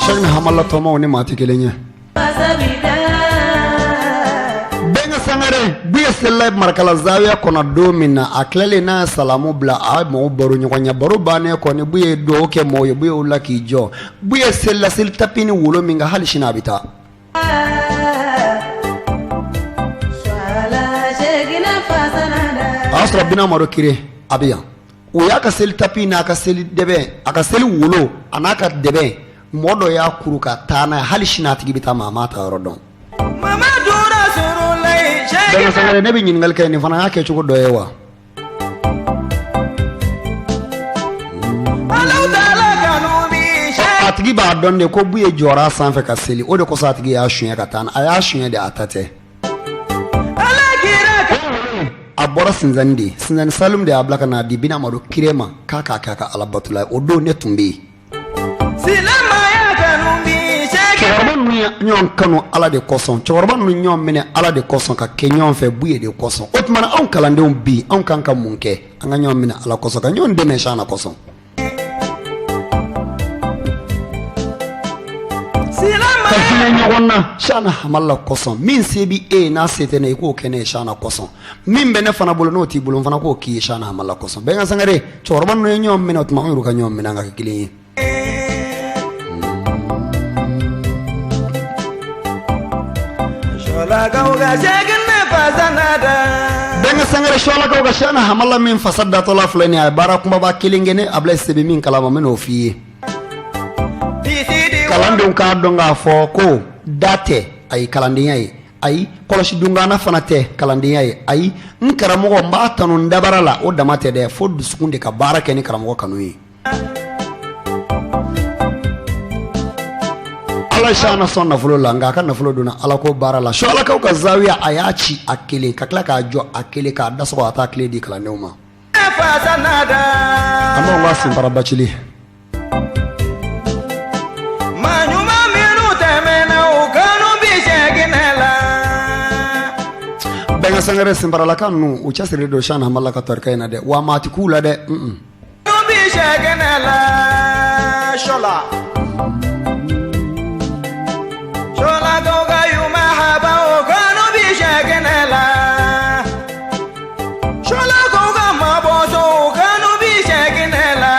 Sɛkina Hamala tɔmaw ni maa tɛ kelen ye. Bɛnkɛ Sangare Buye selila Marakala zawiya kɔnɔ don min na, a tilalen n'a ye salamu bila, a ye mɔgɔw baro ɲɔgɔn ye. Baro bannen kɔ, ni Buye ye dugawu kɛ mɔgɔw ye, Buye wulila k'i jɔ. Buye selila seli tapi ni wolo min kan, hali sini a bɛ taa. A y'a sɔrɔ Bina Amadu Kire a bɛ yan. O y'a ka seli tapi n'a ka seli dɛbɛn, a ka seli wolo a n'a ka dɛbɛn, mɔgɔ dɔ y'a kuru ka taa n'a ye. Hali sini a tigi bɛ taa, maa m'a ta yɔrɔ dɔn. Sangare, ne bɛ ɲininkali kɛ, nin fana y'a kɛ cogo dɔ ye wa? A tigi b'a dɔn de ko Buye jɔra a sanfɛ ka seli, o de kosɔn a tigi y'a suɲɛ ka taa. A y'a suɲɛ de, a ta tɛ. A bɔra Sinzani de, Sinzani Salum de y'a bila ka n'a di Bina Amadu Kire ma k'a k'a kɛ a ka alabatula ye. O don ne tun bɛ yen. Cɛkɔrɔba ninnu ye ɲɔgɔn kanu Ala de kosɔn, cɛkɔrɔba ninnu ɲɔgɔn minɛ Ala de kosɔn, ka kɛ ɲɔgɔn fɛ Buye de kosɔn. O tuma na, anw kalandenw bi, anw kan ka mun kɛ? An ka ɲɔgɔn minɛ Ala kosɔn, ka ɲɔgɔn dɛmɛ Shana kosɔn. Ka hinɛ ɲɔgɔn na Shana Hamala kosɔn. Min se bɛ e ye, n'a se tɛ ne ye, i k'o kɛ ne ye Shana kosɔn. Min bɛ ne fana bolo, n'o t'i bolo, n fana k'o k'i ye Shana Hamala kosɔn. Bɛnkɛ Sangare, cɛkɔrɔba ninnu ye ɲɔgɔn minɛ, o tuma anw yɛrɛ ka ɲɔgɔn minɛ, an ka kɛ kelen ye. Bɛnkɛ Sangare, Suwalakaw ka Shana Hamala min fasa datɔla filɛ nin ye, a ye baara kunbaba kelen kɛ ne Abulayi Sise bɛ min kalama, n bɛn'o f'i ye. Kalandenw k'a dɔn k'a fɔ ko da tɛ, ayi, kalandenya ye, ayi, kɔlɔsi dungana fana tɛ kalandenya ye, ayi, n karamɔgɔ n b'a tanu n dabara la, o dama tɛ dɛ, fo dusukun de ka baara kɛ ni karamɔgɔ kanu ye. Ala Shana sɔn nafolo la, nka a ka nafolo donna Ala ko baara la. Suwalakaw ka zawiya, a y'a ci a kelen, ka tila k'a jɔ a kelen, k'a da sɔgɔ, a taa kile di kalandenw ma. An b'anw ka senfara bacili. Maa ɲuman minnu tɛmɛna, u kanu bi sɛginɛ la. Bɛnkɛ Sangare, senfaralaka ninnu, u cɛsirilen don Shana Hamala ka tarika in na dɛ, wa maa ti k'u la dɛ. Bi sɛginɛ la sɔla. Sɔlakaw ka yumahaba, o kanu bi sɛginɛ la. Sɔlakaw ka mabɔso, o kanu bi sɛginɛ la.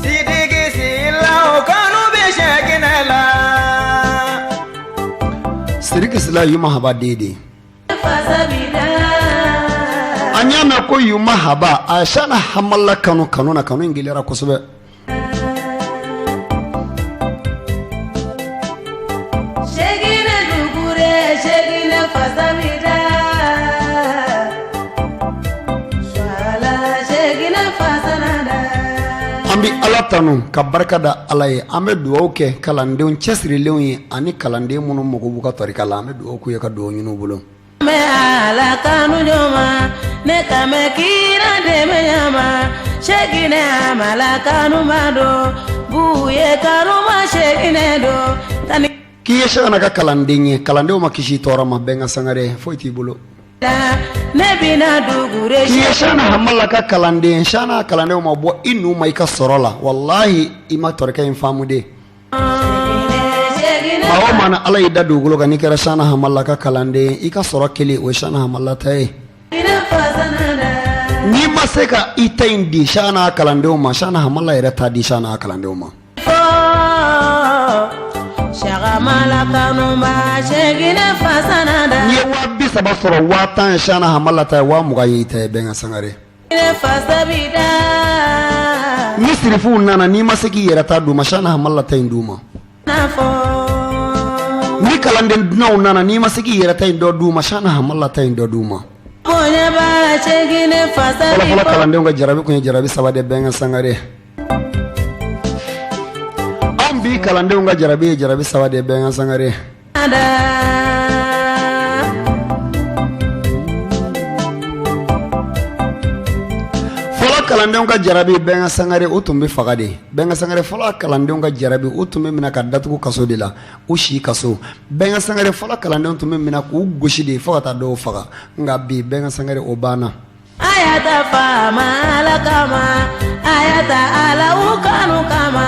Sidiki Sila, o kanu bi sɛginɛ la. Sidiki Sila, Yumahaba den de. An y'a mɛn ko Yumahaba a Shana Hamala kanu kanu na, kanu in gɛlɛyara kosɛbɛ. An bɛ Ala tanu ka barika da Ala ye. An bɛ dugawu kɛ kalandenw cɛsirilenw ye ani kalanden minnu mago b'u ka tarika la. An bɛ dugawu k'u ye ka dugawu ɲini u bolo. Ala kanu ne ka kira dɛmɛ Sɛkinɛ Hamala kanuma don Buye kanuma Sɛkinɛ don. K'i ye Shana ka kalanden ye, kalandenw ma kisi tɔɔrɔ ma. Bɛnkɛ Sangare, foyi t'i bolo. Ne bɛna dugure. K'i ye Shana Hamala ka kalanden, Shana kalandenw ma bɔ i nu ma i ka sɔrɔ la, walahi i ma tarika in faamu de. Maa o maa na Ala y'i da dugukolo kan, n'i kɛra Shana Hamala ka kalanden, i ka sɔrɔ kelen o ye Shana Hamala ta ye. N'i ma se ka i ta in di Shana kalandenw ma, Shana Hamala yɛrɛ ta di Shana kalandenw ma. N'i ye 30.000 sɔrɔ, 10.000 ye Shana Hamala ta ye, 20.000 y'i ta ye. Bɛnkɛ Sangare, ni sirifuw nana, n'i ma se k'i yɛrɛ ta d'u ma, Shana Hamala ta in d'u ma. Ni kalanden dunanw nana, n'i ma se k'i yɛrɛ ta in dɔ d'u ma, Shana Hamala ta in dɔ d'u ma. Fɔlɔfɔlɔ kalandenw ka jarabi tun ye jarabi saba de, Bɛnkɛ Sangare. Anw bi kalandenw ka jarabi ye jarabi saba de, Bɛnkɛ Sangare. Fɔlɔ kalandenw ka jarabi, Bɛnkɛ Sangare, o tun bɛ faga de. Bɛnkɛ Sangare, fɔlɔ kalandenw ka jarabi, o tun bɛ minɛ ka datugu kaso de la, u si kaso. Bɛnkɛ Sangare, fɔlɔ kalandenw tun bɛ minɛ k'u gosi de fo ka taa dɔw faga. Nka bi, Bɛnkɛ Sangare, o banna. A y'a ta faama Ala kama, a y'a ta Ala u kanu kama,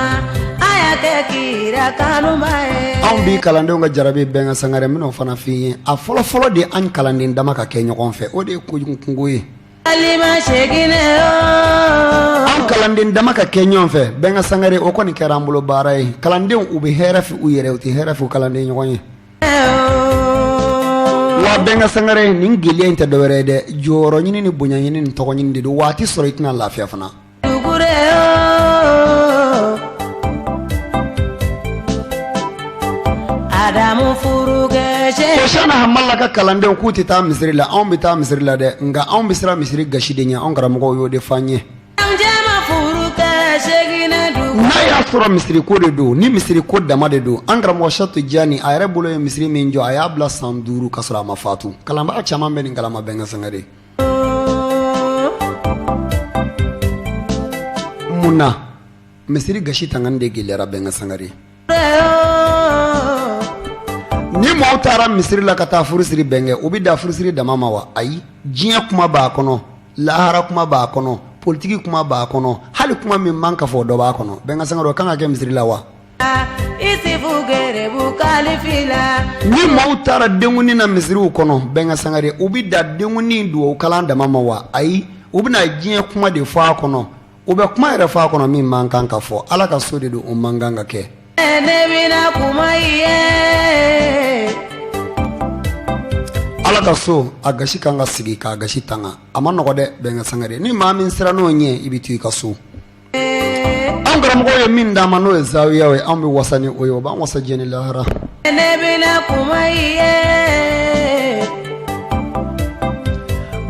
a y'a kɛ kira kanuba ye. Anw bi kalandenw ka jarabi Bɛnka Sangare, n bɛn'o fana f'i ye. A fɔlɔfɔlɔ de, an kalanden dama ka kɛ ɲɔgɔn fɛ, o de ye kungo ye. An kalanden dama ka kɛ ɲɔgɔn fɛ, Bɛnka Sangare, o kɔni kɛra an bolo baara ye. Kalandenw, u bɛ hɛrɛ fɛ u yɛrɛ, u tɛ hɛrɛ fɛ kalanden ɲɔgɔn ye. Wa Bɛnka Sangare, nin gɛlɛya in tɛ dɔwɛrɛ ye dɛ, jɔyɔrɔ ɲini ni bonya ɲini ni tɔgɔ ɲini de don. Waati sɔrɔ i tɛna lafiya fana. Ko Shana Hamala ka kalandenw k'u tɛ taa misiri la, anw bɛ taa misiri la dɛ, nka anw bɛ siran misiri gasi de ɲɛ. Anw karamɔgɔw y'o de fɔ an ye. N'a y'a sɔrɔ misiri ko de don, ni misiri ko dama de don, an karamɔgɔ Shɛ Tijani, a yɛrɛ bolo ye misiri min jɔ, a y'a bila san 5 ka sɔrɔ a ma fatu. Kalanbaa caman bɛ nin kalama, Bɛnka Sangare. Mun na misiri gasi tangani de gɛlɛyara, Bɛnka Sangare? Ni maaw taara misiri la ka taa furusiri, Bɛnkɛ, u bɛ dan furusiri dama ma wa? Ayi, diɲɛ kuma b'a kɔnɔ, lahara kuma b'a kɔnɔ, politiki kuma b'a kɔnɔ, hali kuma min man ka fɔ, dɔ b'a kɔnɔ. Bɛnka Sangare, o kan ka kɛ misiri la wa? Ni maaw taara denkundi na misiriw kɔnɔ, Bɛnka Sangare, u bɛ dan denkundi dugawu kalan dama ma wa? Ayi, u bɛna diɲɛ kuma de fɔ a kɔnɔ. U bɛ kuma yɛrɛ fɔ a kɔnɔ min man kan ka fɔ. Ala ka so de don, o man kan ka kɛ. Ala ka so, a gasi kan ka sigi k'a gasi tanga. A ma nɔgɔ dɛ, Bɛnka Sangare. Ni maa min siran n'o ɲɛ, i bɛ to i ka so. An karamɔgɔ ye min d'an ma, n'o ye zawiya ye, anw bɛ wasa ni o ye, o b'an wasa diɲɛ ni lahara.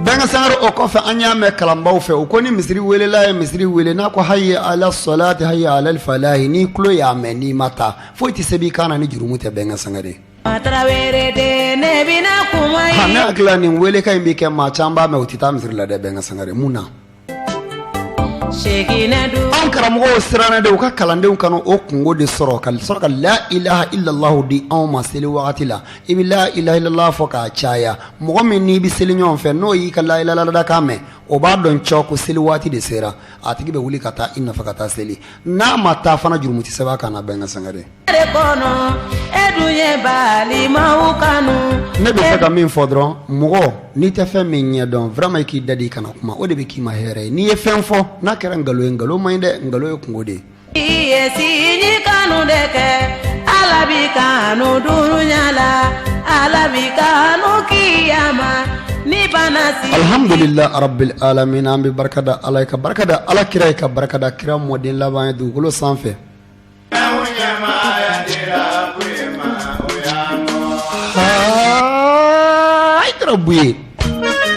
Bɛnka Sangare, o kɔfɛ, an y'a mɛn kalanbaw fɛ, u ko ni misiri welela ye misiri wele, n'a ko hayya ala salati, hayya alal falahi, n'i tulo y'a mɛn, n'i ma taa, foyi tɛ sɛbɛn i kan na ni jurumu tɛ, Bɛnka Sangare. Ne hakili, nin welekan in bɛ kɛ, maa caman b'a mɛn, u tɛ taa misiri la dɛ, Bɛnka Sangare. Mun na? Anw karamɔgɔw siranna de u ka kalandenw kana o kunko de sɔrɔ, ka sɔrɔ ka la ilaha illallahu di anw ma. Seli wagati la, i bɛ la ilaha illallah fɔ k'a caya. Mɔgɔ min n'i bɛ seli ɲɔgɔn fɛ, n'o y'i ka la ilaha illallah kan mɛn, o b'a dɔn cɔ ko seli waati de sera. A tigi bɛ wuli ka taa i nɔfɛ ka taa seli. N'a ma taa fana, jurumu tɛ sɛbɛn a kan na, Bɛnka Sangare. Ne bɛ fɛ ka min fɔ dɔrɔn, mɔgɔ n'i tɛ fɛn min ɲɛ dɔn, vraiment i k'i da di, kana kuma. O de bɛ k'i ma hɛrɛ ye. N'i ye fɛn fɔ n'a kɛra nkalon ye, nkalon man ɲi dɛ, nkalon ye kunko de ye. I ye sini kanu de kɛ, Ala b'i kanu dunuya la, Ala b'i kanu kiyama ni bana si. Alhamdulillah rabbil alamin. An bɛ barika da Ala ye, ka barika da Ala kira ye, ka barika da kira mɔden laban ye dugukolo sanfɛ. Buye,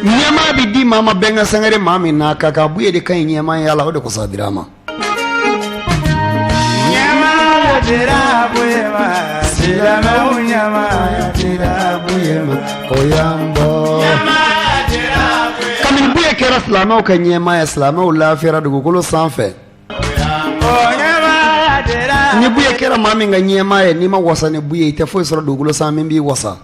ɲɛmaa bɛ di maa ma, Bɛnka Sangare, maa min n'a ka kan. Buye de ka ɲi ɲɛmaaya la, o de kosɔn a dira a ma. Kabini Buye kɛra silamɛw ka ɲɛmaa ye, silamɛw lafiyara dugukolo sanfɛ. Ni Buye kɛra maa min ka ɲɛmaa ye, n'i ma wasa ni Buye, i tɛ foyi sɔrɔ dugukolo san min b'i wasa.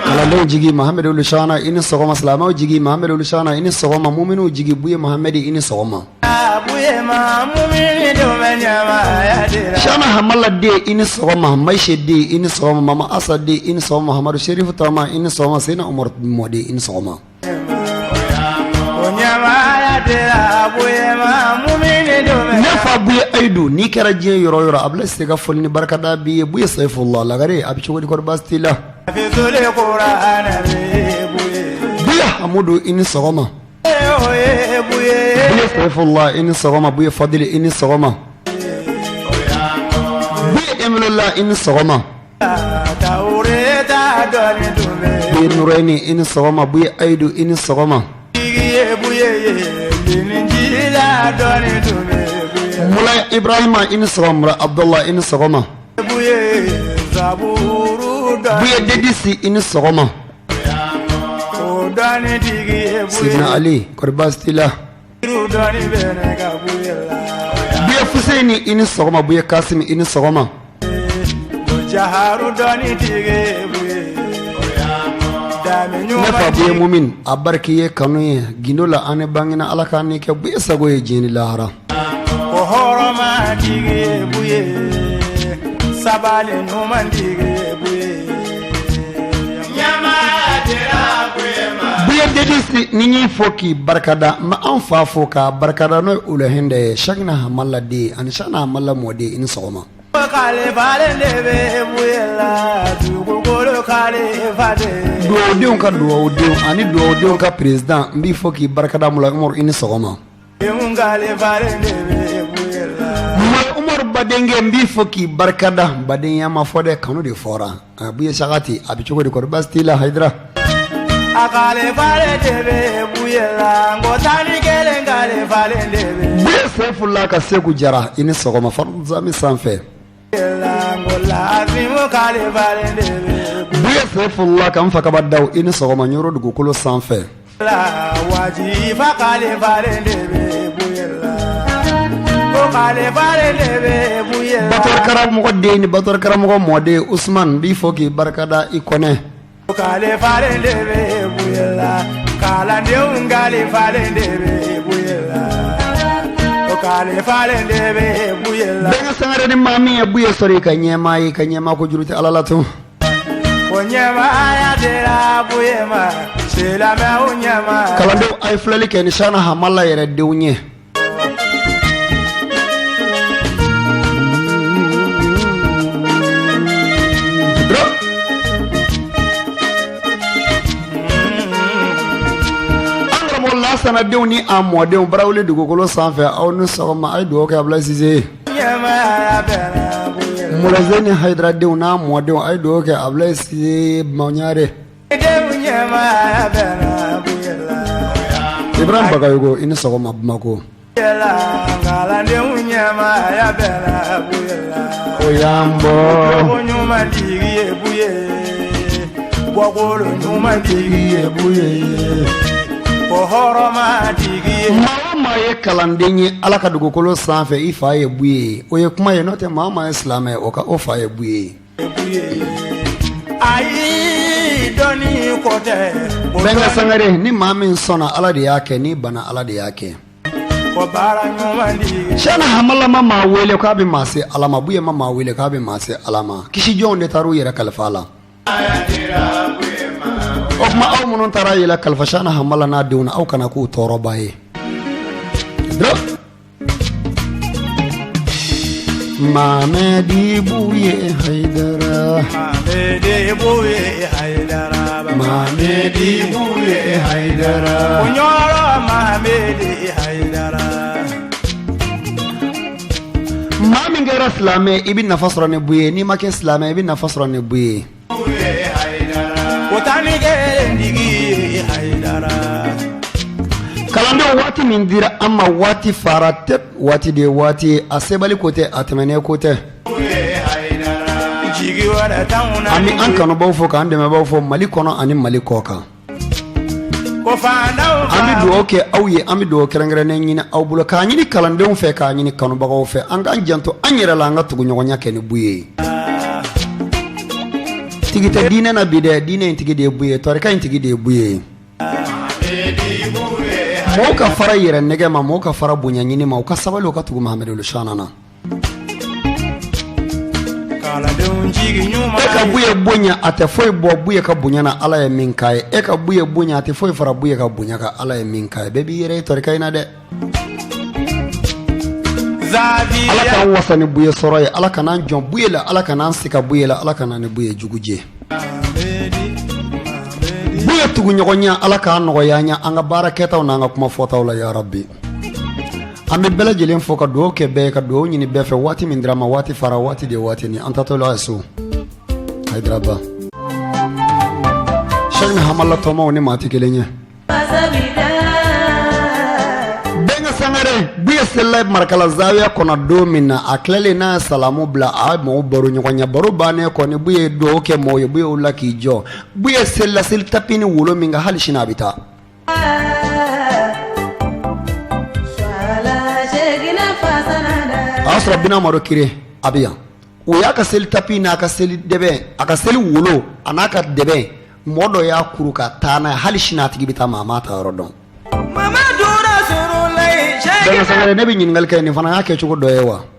Kalandenw jigi, Mahamadu Wulu Shana, i ni sɔgɔma. Silamɛw jigi, Mahamadu Wulu Shana, i ni sɔgɔma. Muminuw jigi, Buye Mahamadi, i ni sɔgɔma. Shana Hamala den, i ni sɔgɔma. Mayise den, i ni sɔgɔma. Mama Asa den, i ni sɔgɔma. Mahamadu Serifu Tama, i ni sɔgɔma. Seyina Umaru mɔden, i ni sɔgɔma. Ne fa Buye Ayidu, n'i kɛra diɲɛ yɔrɔ yɔrɔ, a bila se ka foli ni barikada b'i ye. Buye Sayifula Lagare, a bɛ cogo di? Kɔri baasi t'i la? Buye Hamudu, i ni sɔgɔma. Buye Sayifula, i ni sɔgɔma. Buye Fadili, i ni sɔgɔma. Buye Emilola, i ni sɔgɔma. Buye Nurɛni, i ni sɔgɔma. Buye Ayidu, i ni sɔgɔma. Mulayi Ibrahima, i ni sɔgɔma. Mulayi Abdullah, i ni sɔgɔma. Buye Dedisi, i ni sɔgɔma. Sidina Ali, kɔri baasi t'i la? Buye Fuseni, i ni sɔgɔma. Buye Kasimi, i ni sɔgɔma. Ne fa Buye Mumin, a bariki ye kanu ye gindo la, an bangena. Ala k'an ni kɛ Buye sago ye diɲɛ ni lahara. ɲuman tigi ye Buye, sabali ɲuman tigi ye Buye. Ɲɛmaaya dira Buye ma. Buye Dedisi, ni n y'i fo k'i barikada, n bɛ an fa fo k'a barikada, n'o ye Ulahinde ye, Sakina Hamala den ani Sakina Hamala mɔden, i ni sɔgɔma. Kalifalen de bɛ Buye la, dugukolo kalifa de. Dugawudenw ka dugawudenw ani dugawudenw ka président, n b'i fo k'i barikada. Mulayi Umaru, i ni sɔgɔma. Denw kalifalen de bɛ Buye la. Mulayi Umaru badenkɛ, n b'i fo k'i barikada. Badenya ma fɔ dɛ, kanu de fɔra. A Buye Sakati, a bɛ cogo di? Kɔri baasi t'i la? Hayidara. A kalifalen de bɛ Buye la, n ko 11 kalifalen de bɛ. Buye Sefula ka Segu Jara, i ni sɔgɔma Faruzami sanfɛ. Buye la, n ko Lazimu kalifalen de bɛ. Buye Sefula ka n fa kaba daw, i ni sɔgɔma Ɲoro dugukolo sanfɛ. La wajifa kalifalen de bɛ Buye la, ko kalifalen de bɛ Buye la. Batɔri karamɔgɔ den ni batɔri karamɔgɔ mɔden Usman, n b'i fo k'i barikada, i kɔnɛ. Kalifalen de bɛ Buye la, kalandenw kalifalen de bɛ Buye la, ko kalifalen de bɛ Buye la. Bɛnkɛ Sangare, ni maa min ye Buye sɔrɔ i ka ɲɛmaa ye, i ka ɲɛmaa ko juru tɛ Ala la tun. Ko ɲɛmaaya dira Buye ma, silamɛw ɲɛmaa. Kalandenw, a ye filɛli kɛ ni Sana Hamala yɛrɛ denw ye. An karamɔgɔ Lasana denw ni a mɔdenw Barawuli dugukolo sanfɛ, aw ni sɔgɔma. A ye dugawu kɛ Abulayi Sise ye. Ɲɛmaaya bɛnna Buye la. Mulayi ni Hayidara denw n'a mɔdenw, a ye dugawu kɛ Abulayi Sise Maɲare. Denw ɲɛmaaya bɛnna Buye la. Ibrahim Bagayogo, i ni sɔgɔma Bamakɔ. Buye la, kalandenw ɲɛmaaya bɛnna Buye la. O y'an bɔ. Jogo ɲuman tigi ye Buye, bɔkolo ɲuman tigi ye Buye. Ko hɔrɔnma tigi ye. Maa o maa ye kalanden ye Ala ka dugukolo sanfɛ, i fa ye Buye ye. O ye kuma ye, n'o tɛ maa o maa ye silamɛ ye, o ka o fa ye Buye ye. Buye, ayi dɔnni ko tɛ. Bɛnkɛ Sangare, ni maa min sɔnna, Ala de y'a kɛ, n'i banna, Ala de y'a kɛ. Ko baara ɲuman tigi. Sɛna Hamala ma maa wele k'a bɛ maa se Ala ma, Buye ma maa wele k'a bɛ maa se Ala ma. Kisi jɔnw de taara u yɛrɛ kalifa a la. O tuma aw minnu taara yɛlɛ kalifa Sɛna Hamala n'a denw na, aw kana k'u tɔɔrɔba ye. Mamɛdi Buye Hayidara. Mamɛdi Buye Hayidara. Mamɛdi Buye Hayidara. Ɲɔrɔ Mamɛdi Hayidara. Maa min kɛra silamɛ, i bɛ nafa sɔrɔ ni Buye. N'i ma kɛ silamɛ, i bɛ nafa sɔrɔ ni Buye. Ko 11 tigi ye Hayidara. Kalandenw, waati min dira an ma, waati fara tɛ, waati de ye waati ye, a sebali ko tɛ, a tɛmɛnen ko tɛ. Jigi wɛrɛ t'anw na. An bɛ an kanubaw fo k'an dɛmɛbaw fo Mali kɔnɔ ani Mali kɔ kan. Ko faantanw An bɛ dugawu kɛ aw ye, an bɛ dugawu kɛrɛnkɛrɛnnen ɲini aw bolo, k'a ɲini kalandenw fɛ, k'a ɲini kanubagaw fɛ, an k'an janto an yɛrɛ la, an ka tuguɲɔgɔnya kɛ ni Buye ye. Tigi tɛ diinɛ na bi dɛ, diinɛ in tigi de ye Buye ye, tarika in tigi de ye Buye ye. Mɔgɔw ka fara yɛrɛ nɛgɛ ma, mɔgɔw ka fara bonya ɲini ma, u ka sabali, u ka tugu Mahamadu Shana na. Kalandenw jigi ɲuman. E ka Buye bonya, a tɛ foyi bɔ Buye ka bonya na, Ala ye min k'a ye. E ka Buye bonya, a tɛ foyi fara Buye ka bonya kan, Ala ye min k'a ye. Bɛɛ b'i yɛrɛ ye tarika in na dɛ. Zaviya. Ala k'an wasa ni Buye sɔrɔ ye, Ala kan'an jɔn Buye la, Ala kan'an sika Buye la, Ala kan'an ni Buye jugu jɛ. Buye tuguɲɔgɔnya, Ala k'a nɔgɔya an ye an ka baara kɛtaw n'an ka kuma fɔtaw la, ya Rabbi. An bɛ bɛɛ lajɛlen fo ka dugawu kɛ bɛɛ ye, ka dugawu ɲini bɛɛ fɛ. Waati min dira ma, waati fara, waati de ye waati ni an taatɔ la so Hayidara. Sɛkina Hamala tɔmaw ni maa tɛ kelen ye. Bɛnkɛ Sangare, Buye selila Marakala zawiya kɔnɔ don min na, a tilalen n'a ye salamu bila, a ye mɔgɔw baro ɲɔgɔn ye. Baro bannen kɔ, ni Buye ye dugawu kɛ mɔgɔw ye, Buye wulila k'i jɔ. Buye selila seli tapi ni wolo min kan, hali sini a bɛ taa. A y'a sɔrɔ Bina Amadu Kire a bɛ yan. O y'a ka seli tapi n'a ka seli dɛbɛn, a ka seli wolo a n'a ka dɛbɛn, mɔgɔ dɔ y'a kuru ka taa n'a ye. Hali sini a tigi bɛ taa, maa m'a ta yɔrɔ dɔn. Bɛnka Sangare, ne bɛ ɲininkali kɛ, nin fana y'a kɛcogo dɔ ye wa?